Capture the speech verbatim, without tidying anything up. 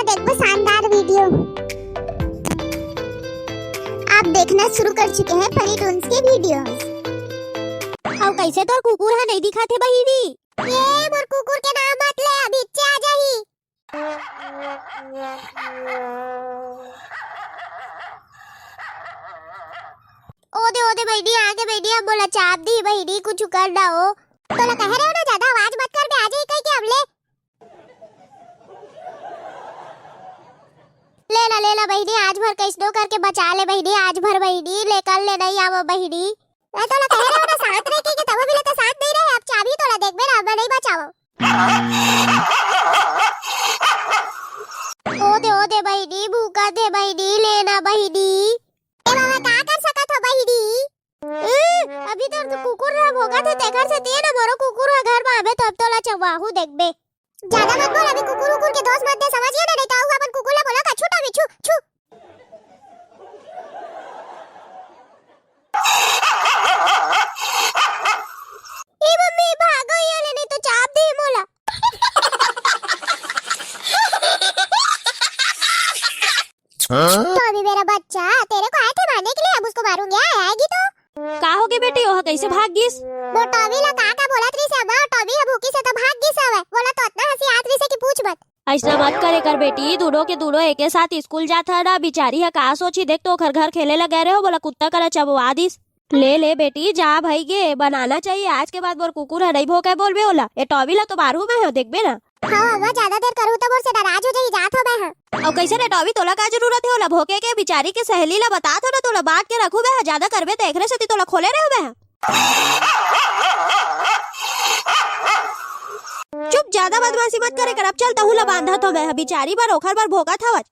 देखबो शानदार वीडियो। आप देखना शुरू कर चुके हैं फनी टून्स के वीडियोज़। अउ कइसे तोर कुकुर ह नइ दिखत हे बहिनी? ए, मोर कुकुर के नाम मत ले, अभी इच्चे आ जाही। ओ दे, ओ दे बहिनी, आ गे बहिनी, अब मोला चाप दी बहिनी, कुछ कर ना हो। तोला कहे रहेंव ना, जादा आवाज मत कर, मैं आ जाही कहिके अब ले। ले ला, ले ला बहिनी, आज भर कइसनो करके बचा ले बहिनी, आज भर बहिनी, ले कल ले नइ आवव बहिनी। मैं तोला कहे रहेंव ना शांत रहे कहिके, तभो भी ले तो शांत नइ रहे, अब चाबही तोला, देखबे ना, अब मैं नइ बचावंव। ओ दे, ओ दे बहिनी, भूखा दे बहिनी, ले ना बहिनी। ए बाबा, का कर सकत हो बहिनी? ए, अभी तो कुकुर ला भोगत हे, तेकर सेती ना मोरो कुकुर ह घर म आबे, तो अब तोला चबवाहू देखबे। जादा मत बोल, अभी कुकुर उकुर के दोस मत दे, समझ गे ना, नहीं तो अउ अपन कुकुर ला बोला का, छू टॉमी, छू, छू। ए मम्मी, भागो ये ले, नहीं तो चाप दे मोला। हाँ? तो अभी मेरा बच्चा तेरे को आए थे मारने के लिए, अब उसको मारूंगी, आए-, आएगी तो। का होगे बेटी, ओह कइसे भाग गिस? वो टॉमी ला का का बोलत रहिस हे अम्मा, टॉमी ह भूखिस हे तो भाग गिस हवय। बोला तो अतना हंसी आत रहिस हे कि पूछ मत। अइसना मत करे कर बेटी, दूनों के दूनों एके साथ स्कूल जात हन ना, बिचारी ह का सोचही, देख तो ओखर घर खेले ला गे रहेंव, बोला कुत्ता करा चबवा दिस। ले ले बेटी, जा भई गे, बनाना चाहिए, आज के बाद मोर कुकुर ह नइ भोंकय बोलबे ओला। ए टॉमी ला तो मारहूं मैं ह, देखबे ना। हाँ, अम्मा, जादा देर करहूं त मोर से नाराज हो जाही, जात हों मैं ह। अउ कइसे रे टॉमी, तोला का जरूरत हे ओला भोंके के? बिचारी के सहेली ला बतात हों ना, तोला बांध के रखहूं मैं ह, जादा करबे त एकरे सेती तोला खोले रहेंव मैं ह। चुप, जादा बदमाशी मत करे कर, अब चल तहूं ला बांधत हों मैं ह, बिचारी बर ओखर बर भोंकत हवच।